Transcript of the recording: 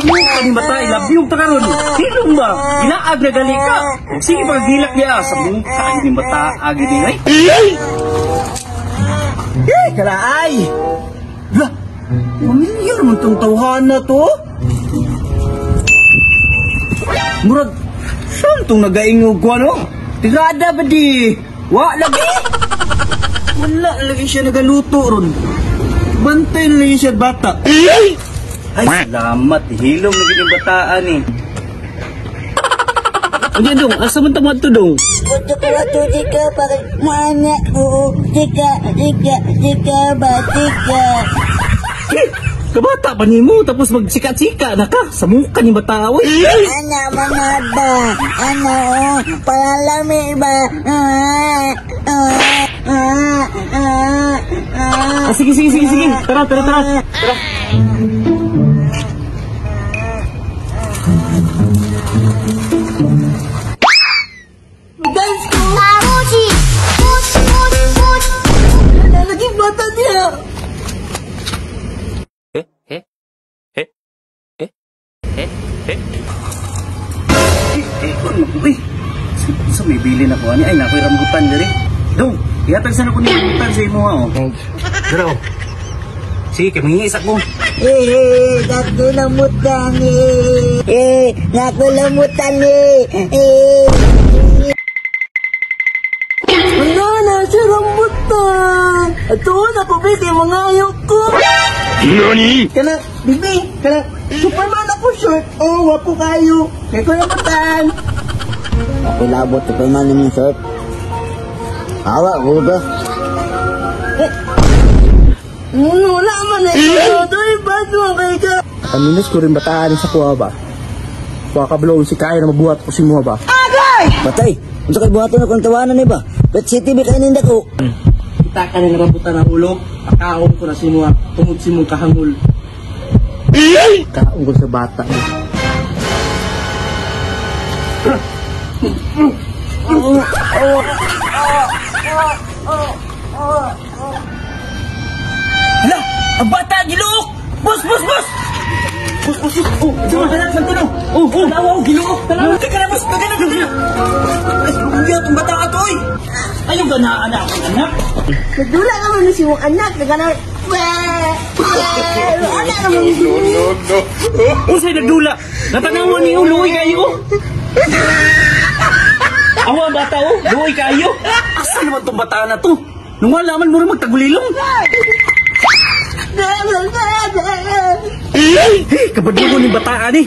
Mukha ni bata, ilabyog ta karon. Hilong ba? Ginaag na gali ka. Sige pa gilak niya sa mukha ni bata agi ni ay. Eh, kalaay. Lah, pamilyar man tong tawhana to. Murag, saan tong nagaingog ko ano? Tirada ba di? Wa lagi. Wala lagi siya nagaluto ron. Bantay na lagi siya bata. Ay, salamat. Hilong na gid yung bataan eh. Hindi dong, asa man tamad to dong? Gusto ko to dika para mana ko dika dika dika ba dika. Kabata pa nimo tapos magsika-sika na ka sa mukha ni bata oy. Ana mga ba? Ana oh, palalami ba? Ah, ah, ah, ah, ah. Ah, sige sige sige sige. Tara tara tara. Tara. Dance ko! Lagi bata niya! Eh eh eh eh eh eh. Eh, sa may bilin ako ani ay nakoy rambutan diri. Dong, ihatag sana ko ni rambutan sa imo ha. Dara. Sige, kay mangingis ako. Eh, nakulamutan eh. Eh, nakulamutan eh. Eh. Wala na siya rambutan. Ato na ko be kay mga ayaw ko. Nani? Kana, bibi, kana Superman ako shirt. Oh, wapo kayo. Kay ko rambutan. Ako labot Superman yung shirt. Awa ko ba? Eh, wala man eh. Doy, bad mo kay ka. Kaminos ko rin bataan sa kuha ba? Kuha ka blow si kaya na mabuhat ko si mo ba? Agay! Patay! Unsa kay buhaton akong tawanan ni ba? Bet City bi kay ninda ko. Kita ka ng rambutan na ulo, pakaon ko na si mo tungod si mo kahangol. Kaon ko sa bata ni. Hala, ang bata giluok. Bus bus bus. Bus bus. Oh, sama kana sa tuno. Oh, oh. Tanaw giluok. Tanaw. Teka na, boss. Teka na, teka na. Ay, luya tong bata ato oy. Ayaw ganaan na akong anak. Nagdula naman ni si mong anak. Nagana. Anak naman. No, no, no. Unsay nagdula? Natanawan ni luoy kayo. Awa ang bata oh, luoy kayo. Asa naman tong bata na to? Nung wala man mo rin magtagulilong. Hey, kabadlungon ni bataan eh.